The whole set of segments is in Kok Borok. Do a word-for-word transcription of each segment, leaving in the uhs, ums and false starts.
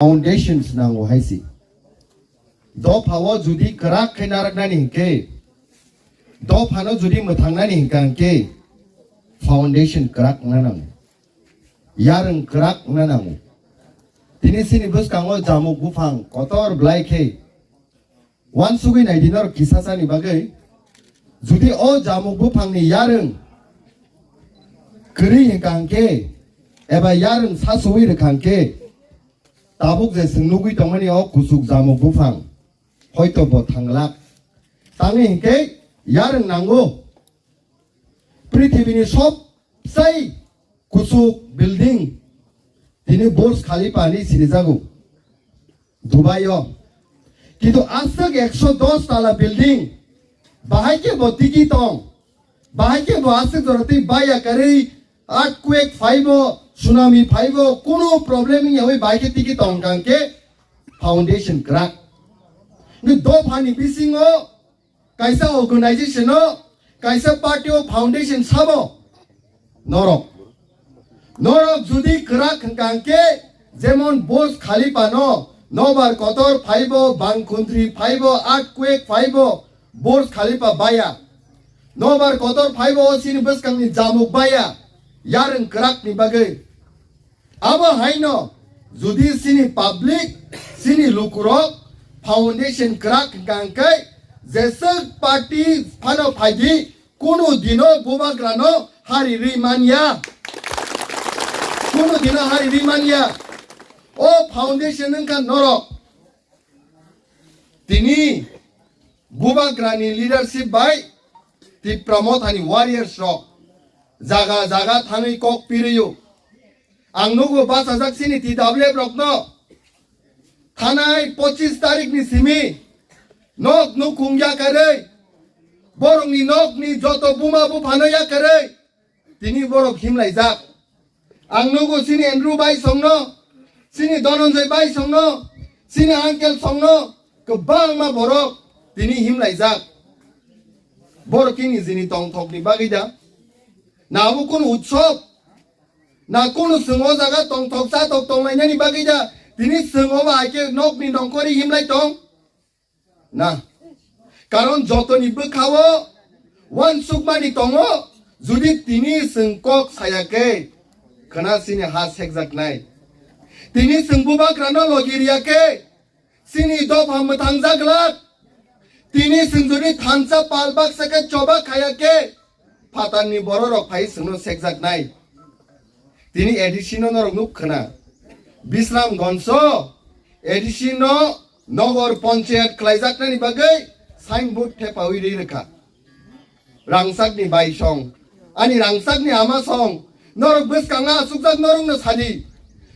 foundations nango hai si. Dopha o judi kwrak khe naraknani hinkhe, dopha no judi mwthangnani hinkha hinkhe, foundation kwrak wngna nango, yarwng kwrak wngna nango. Tini chini bwskango jamuk buphang kotor bwlai khe, uansugwi naidi norok kisa chani bagwi. Judi o jamuk buphangni yarwng kwrwi hinkha hinkhe, eba yarwng sasuwi rwkha hinkhe, tabuk je chwng nugwi tongmani o kuchuk jamuk buphang, hoito bo thanglak. Tangwi hinkhe yarwng nango. Prithibini sob sai kuchuk building tini Burj Khalifa hinwi sinijago Dubai o. Kintu aswk ekso dos tala building, bahai khe bo tiki tong, bahai khe bo aswk jora twi baya karwi earthquake phaibo, tsunami phaibo, kunu problem wngya wi bahai khe tiki tong kang khe foundation kwrak. Ni dophani bisingo kaisa organization o, kaisa party o foundation sabo norok. Norok judi kwrak hwnkha hwnkhe, jemon Burj Khalifa no nobar kotor phaibo, bangkundri phaibo, earthquake phaibo, Burj Khalifa baya. Nobar kotor phaibo o chini bwskangni jamuk baya, yarwng kwrakni bagwi. Abo haino judi chini public, chini lukurok foundation kwrak hwnkha hwnkhe jeswk party phano phaidi, kunu dino bubagrano hari ri manya. Kunu dino hari ri manya. O foundation wngkha norok. Tini bubagrani leadership bai Tipra Mothani warriors rok jaga jaga thangwi kok piriyo. Ang nugo bachajak chini T W F rokno, thanai pochis tarikni simi nok nukhung yakarwi, borokni nokni joto buma buphano yakarwi, tini borok himlaijak. Ang nugo chini Andrew bai songno, chini Dhananjay bai songno, chini uncle songno, kwbangma borok tini himlaijak. Borok kini jini tongthokni bagwi da? Na abo kunu utsob? Na kunu chwng o jaga tongthok chathok tonglainani bagwi da? Tini chwng o ba hai khe nokni nongkhorwi himlai tong? Na. Karon jotoni bwkha-o uansukmani tongo, judi tini chwng kok saya khe, khwna chini ha sekjaknai. Tini chwng bubagrano logi riya khe, chini dopha mwthangjak glak. Tini chwng judi thansa pal baksa khe choba khaya khe, phatarni bororok phai chwngno sekjaknai. Tini A D C no norok nuk khwna. Bisramganjo A D C no nogor ponchayat khlaijaknani bagwi signboard thepawi ri rwkha. Rangchakni bai song, ani rangchakni ama song, norok bwskango achukjak norokno sadi.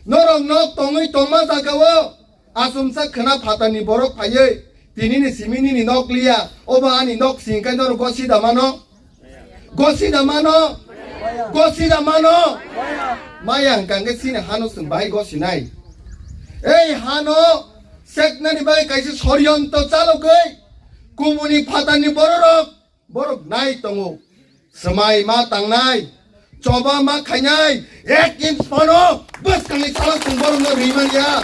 Norok nok tongwi tongma jagao achomsa khwna phatarni borok phaiwi tinini simi nini nok liya, obo ani nok singkhe norok gosi da mano? Gosi da mano? Gosi da mano? Maya hwnkha hwnkhe chini hano chwng bahai gosinai. Ei hano seknani bagwi kaisa soriyonto chalogwi kubuni phatarni bororok, borok nai tongo. Swmai ma tangnai, choba ma khainai, ek inch phano bwskangni salo chwng borokno rimanya.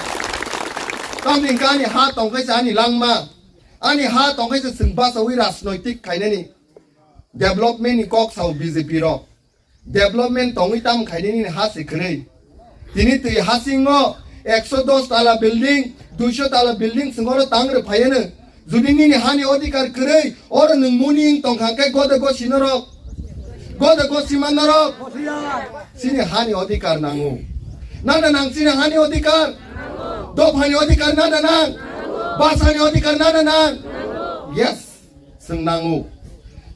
Tamni hwnkhe ani ha tongkhaisa ani langma, ani ha tongkhaisa chwng bachawi rajnoitik khainani. Development ni kok sao B J P rok. Development tongwi tam khainani ni ha se kwrwi. Tini twi hasingo ekso dos tala building, duiso tala building singoro tang rw phaiano. Judi nini hani odhikar kwrwi, oro nwng muni wng tongkha khe gode gosi norok. Gode gosi man norok. Chini hani odhikar nango. Nada nang chini hani odhikar? Dophani odhikar nada nang? Basani odhikar nada nang? Yes. Chwng nango.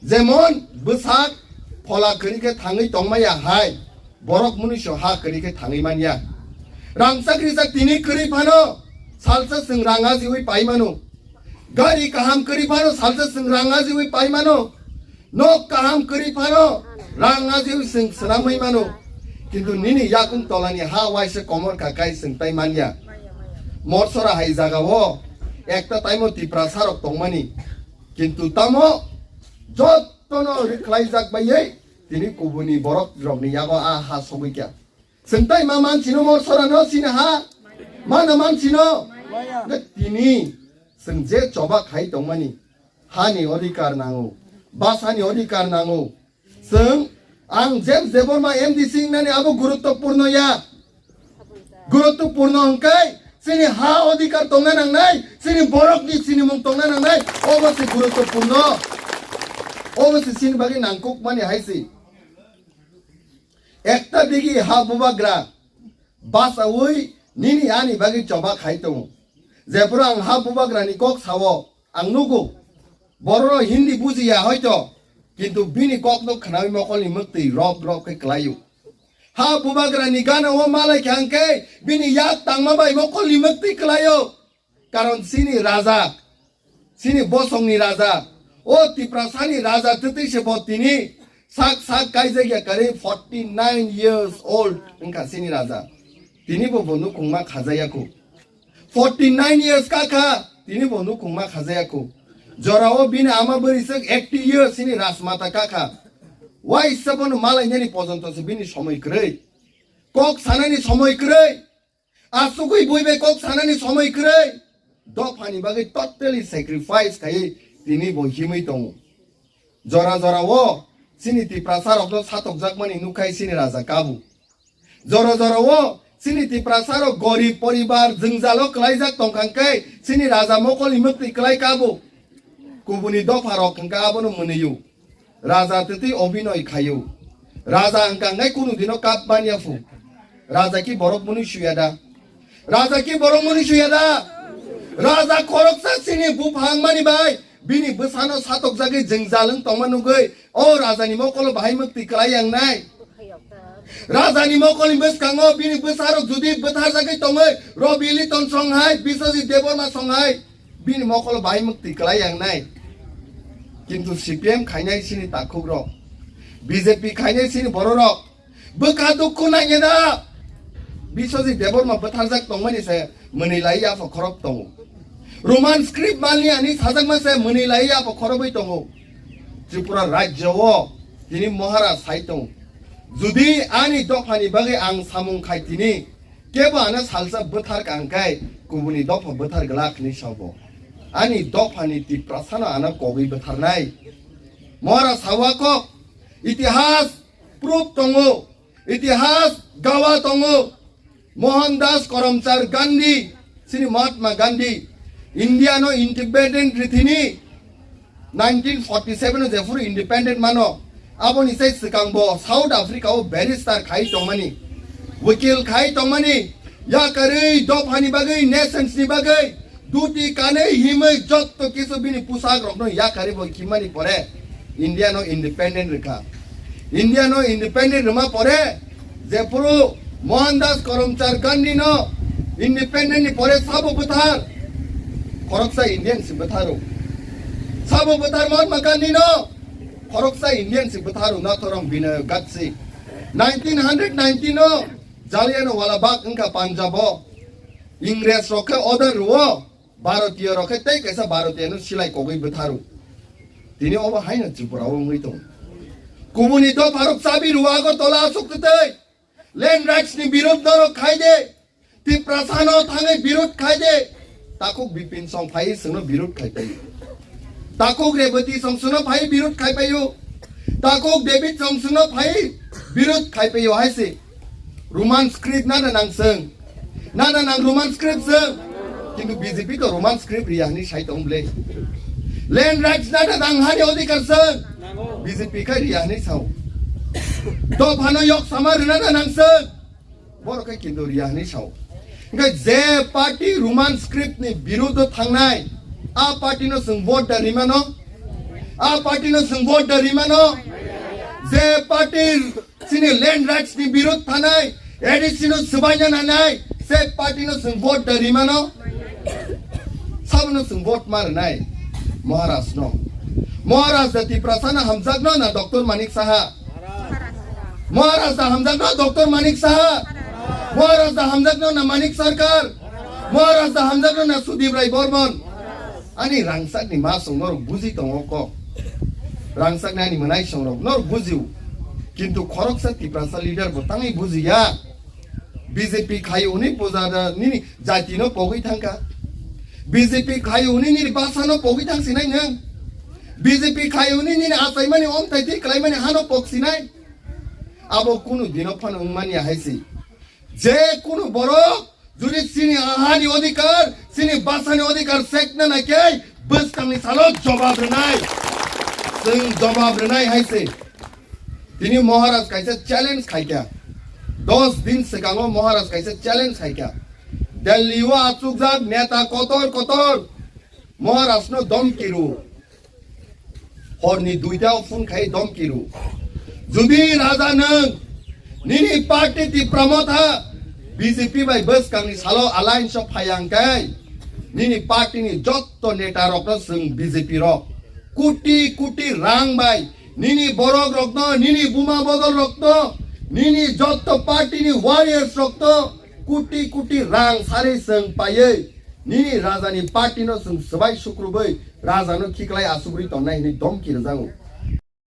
Jemon bwsak phola kwrwi khe thangwi tongmaya hai, borok munuiso ha kwrwi khe thangwi manya. Rangchak rijak tini kwrwi phano salsa chwng rang ajiwi pai mano. Gari kaham kwrwi phano salsa chwng rang ajiwi pai mano. Nok kaham kwrwi phano rang ajiwi chwng swnamwi mano. Kintu nini yakung tolani ha waisa komor kakai chwng tai manya. Morsora hai jagao ekta taimo Tiprasa rok tongmani. Kintu tamo jottono rikhlaijak baiwi tini kubuni borok rokni yago a ha sogwi kha. Chwng tai ma manchino Morsora no sini ha? Mano mansino? Tini chwng je choba khai tongmani, hani odhikar nango, basani odhikar nango. Chwng, ang James Debbarma M D C wngnani abo guruttopurno ya. Guruttopurno hwnkhe chini ha odhikar tongna nangnai, chini borokni sinimung tongna nangnai, obo se guruttopurno. Obo se chini bagwi nangkukmani hai se. Ekta digi ha bubagra bachaui nini ani bagwi choba khai tongo. Jephuru ang ha bubagrani kok sao, ang nugo. Borok Hindi bujiya hoito, kintu bini kokno khnaui mokolni mwktwi rob rob khe klaio. Ha bubagrani gana o malai kha hwnkhe bini yak tangma bai mokolni mwktwi klaio. Karon chini raja, chini bosongni raja, o Tiprasani raja twtwi se bo tini sak sak kaijak ya kari forty nine years old wngkha chini raja. Tini bo bo nukhungma khajaya khu. Forty nine years kakha, tini bo nukhungma khajaya khu. Jorao bini ama bwrwi swk eighty years chini rajmata kakha. Waisa bono malainani pojonto se bini somoi kwrwi. Kok sanani somoi kwrwi. Asugwi bui bai kok sanani somoi kwrwi. Dophani bagwi totally sacrifice khaiwi tini bo himwi tongo. Jora jora o chini Tiprasa rokno satokjakmani nukhai chini raja kabu. Jora jora o chini Tiprasa rok gorib poribar jwngjalo kwlaijak tongkha hwnkhe chini raja mokolni mwktwi kwlai kabu. Kubuni dopha rok hwnkhe abono mwnwio. Raja twtwi obinoi khaio. Raja hwnkha hwnkhe kunu dino kap manya phu. Raja ki borok mwnwi suya da? Raja ki borok mwnwi suya da? Raja khoroksa chini buphang mani bai bini bwsano satokjagwi jwngjal wng tongma nugwi o rajani mokolo bahai mwktwi kwlai yang nai. Rajani mokolni bwskango bini bwsarok judi bwtharjagwi tongwi Robi Liton song hai, Biswajit Debbarma song hai, bini mokolo bahai mwktwi kwlai yang nai. Kintu C P M khainai chini takhuk rok, B J P khainai chini borok rok bwkha dukhu nangya da. Biswajit Debbarma bwtharjak tongmani se mwnwi lai yapha khorok tongo. Roman script mani ani sajakma se mwnwi lai yapha khorobwi tongo. Tripura rajyo o tini Maharaj sai tongo. Judi ani dophani bagwi ang samung khai tini, kebo ano salsa bwthar ka hwnkhe kubuni dopha bwthar glak hinwi sabo. Ani dophani Tiprasano ano kogwi bwtharnai. Maharaj sawa kok, itihas proof tongo, itihas gawa tongo. Mohandas Karamchand Gandhi, chini Mahatma Gandhi, India no independent rithini nineteen forty seven o jephuru independent mano, aboni sai swkang bo South Africa o barrister khai tongmani, wikil khai tongmani, yakarwi dophani bagwi, nations ni bagwi, duti kanwi himwi jotto kisu bini pusak rokno yakarwi bo khimani pore India no independent rwkha. India no independent rwma pore jephuru Mohandas Karamchand Gandhi no independent ni pore sabo bwthar, khoroksa Indian si bwtharo. Sabo bwthar Mahatma Gandhi no khoroksa Indian si bwtharo, Nathuram Binoy Godse. Nineteen hundred nineteen no Jallianwala Bagh wngkha Punjab o, Ingres rok khe order rwo, Bharatiyo rok khe tei kaisa Bharatiyo no silai kogwi bwtharo. Tini obo haino Tripura o wngwi tongo. Kubuni dopha rok chabi rwo Agartala aswk twtwi. Land rights ni birod norok khai de. Tiprasa no thangwi birod khai de. Takhuk Bipin song phai chwngno birod khai paio. Takhuk Rebati song chwngno phai birod khai paio. Takhuk David song chwngno phai birod khai paio hai se. Roman script nana nang chwng. Nana nang Roman script chwng. Kintu B J P to Roman script riya hwnwi sai tong ble. Land rights nana nang hani odhikar chwng. B J P khe riya hwnwi sao. Dophano yok sama rwna nana nang chwng. Borok khe kintu riya hwnwi sao. Hwnkhe je party Roman script ni birudo thangnai, a party no chwng vote da rimano? A party no chwng vote da rimano? Je party chini land rights ni birod thanai, A D C no swbaina nanai, se party no chwng vote da rimano? Sabono chwng vote ma rwnai? Maharaj no. Maharaj da Tiprasa no hamjakno na Doctor Manik Saha? Maharaj da hamjakno Doctor Manik Saha? Maharaj da hamjakno na Manik Sarkar? Maharaj da hamjakno na Sudip Rai Bormon? Ani rangchakni masong norok buji tongo kok. Rangchakni ani mwnai songrok norok bujio. Kintu khoroksa Tiprasa leader bo tangwi bujiya. B J P khai hwnwi puja da nini jati no pogwi thangkha. B J P khai hwnwi nini basa no pogwi thang sinai nwng. B J P khai hwnwi nini achaimani omthai twi klaimani hano pok sinai. Abo kunu dino phano wngmani hai se. Je kunu borok jodi chini ahani odhikar, chini basani odhikar sekna naikhe bwskangni salo jobab rwnai. Chwng jobab rwnai hai se. Tini Maharaj kaisa challenge khaikha. Dos din swkango Maharaj kaisa challenge khaikha. Delhi o achukjak neta kotor kotor Maharaj no domki rw. Horni duita o phone khai domki rw. Jodi raja nwng nini party Tipra Motha B J P bai bwskangni salo alliance o phai ang khe nini party ni jotto neta rok no chwng B J P rok kuti kuti rang bai nini borok rok no, nini buma bodol rok no, nini jotto party ni warriors rok no kuti kuti rang sari chwng paiwi nini raja ni party no chwng swbai sukrubwi raja no khiklai asugri tonnai hwnwi domki rwjago.